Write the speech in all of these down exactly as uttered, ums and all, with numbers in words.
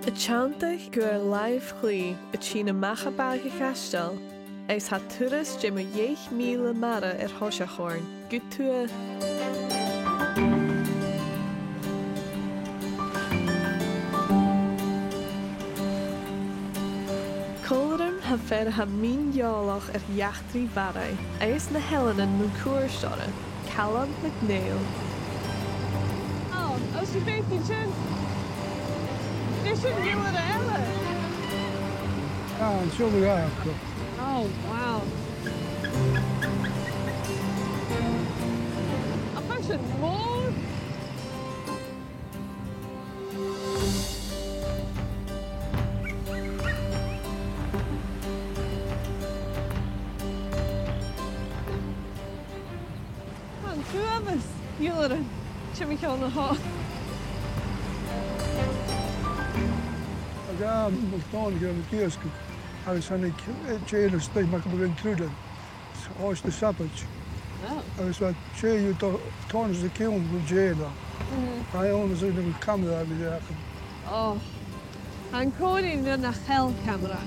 A' tionndadh gu ar làimh chlì a' tighinn a-mach à Baile a' Chaisteil, is tha turas de mu dheich mìle mara air thoiseach oirnn gu tuath. Còmhla rium tha fear a tha mì-eòlach air eachdraidh Bharraigh agus na h-eileanan mun cuairt oirre, Calum MacNèill. Oh, oh, 's e bhith sin. Bhith sin giùlan eile. Ah, an seo a dh'fhàg. Oh, wow. Ach tha sin mòr. An t-uabhas, Iolaran, timcheall na h-òige. Agus, um, mo thòn gu mo dhiasg, agus thàinig, eh, tè eile a-staigh mar gum biodh e an trùilean. Ois na sabaid. Oh. Agus bha tè dhiubh do-, tòrr nas a' cheann gu dèile. Mhm. Tha e ann is e na camara a bhith aca. Oh. An còmhnaidh nach eil camara.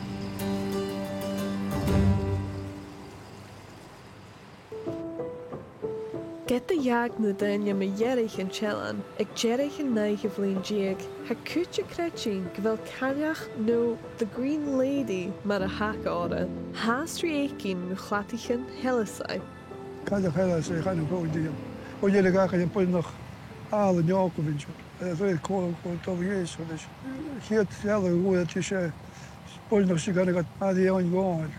Ged a dh'fhàg na daoine mu dheireadh an t-eilein aig deireadh an naoidheamh linn deug, tha cuid a' creidsinn gu bheil cailleach no the Green Lady, mar a th' aca oirre, fhathast ri fhaicinn mu chladaichean Shellisag. Cailleach Shellisag, chan eil còir dhìom. Bho dheireadh aca, am boireannach àlainn òg a bh' innte. Eh, rè còir, còir dol a dh'èisteachd ris. Chiad shealladh a fhuair i, 's e boireannach sin a chanadh iad Màiri Eòin Dhòmhnaill.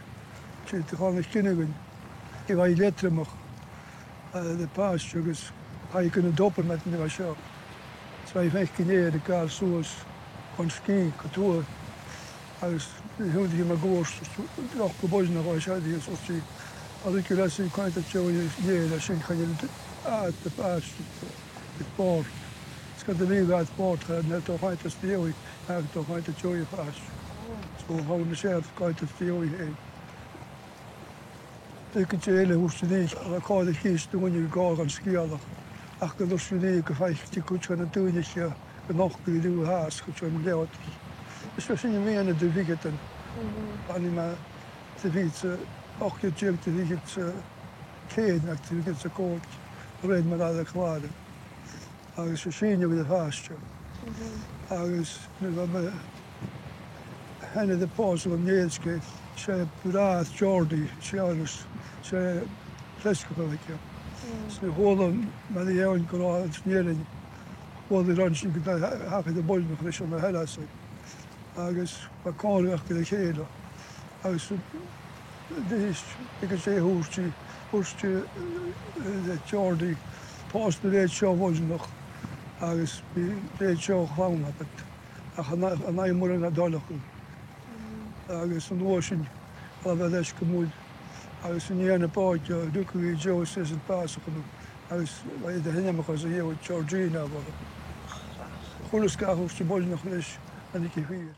'S i a thàinig a-nall. I bhith leatromach, eh, le pàiste agus chaidh i gun an tobar mar a bha seo. 'S bha i a' faicinn èadhar a' gabhail suas chun sgìth gu tuath. Agus thionndaidh i mun cuairt, 's dòcha gu boireannach a bha seo, agus thuirt i, a' ruith gu leas i coimhead air deoghaidh an èadhair sin, chan eil àite pàiste. Is bòrd. Is ged a bhiodh iad bòrd, cha robh iad a' dol a choimhead às dèidh, ach a' dol a choimhead air deoghaidh a' phàiste. So, thàinig iad a' coimhead às dèidh fhèin. Bha cuid eile a' tuigsinn, a bha còir a' chiste a bhuineadh gu gàrradh an sgeulachd. Ach gun tuigsinn gu faiceadh cuid de na daoine aice, gun nochd i riutha fhathast, cuid de na leabhartaich. Is bha sin a' mìneachadh do bhitheadan. Mhm. Bha mi, eh, do bhith, eh, ochd ceud deug, do bhith, eh, ceud no do bhith, eh, còig, a rèir mar a tha clàradh. Agus 's e sin a bha air a' phàiste. Mhm. Agus nuair a bha mi, eh, shean air a' phòsadh an Èirisgeigh, 's e bràthair Geòrdaidh, 's e Eòlas, 's e Fleasgach a bh' aige. Mm. 'S nuair a chuala Màiri Eòin gun robh e san Èirinn, chuala i ron sin gun tha-, thachair am boireannach ris ann an Shellisag. Agus bha còmhradh aca ri chèile. Agus, eh, dè, agus dè thuirt i, thuirt i, eh, eh, Geòrdaidh, pòs na leithid seo bhoireannach, agus bidh leithid seo a' chlann agad. Ach an, an aghaidh mòr na dol a-mach. Agus an uair sin, bha e leis gu muil. Agus an uair sin, a' phàiste, rugadh i deas is an pàs a chunnaic. Agus bha i a' dèanamh a-mach às a dhèidh Georgina, bha. Chuala sgath thuirt i boireannach leis, an aig a' fhìor.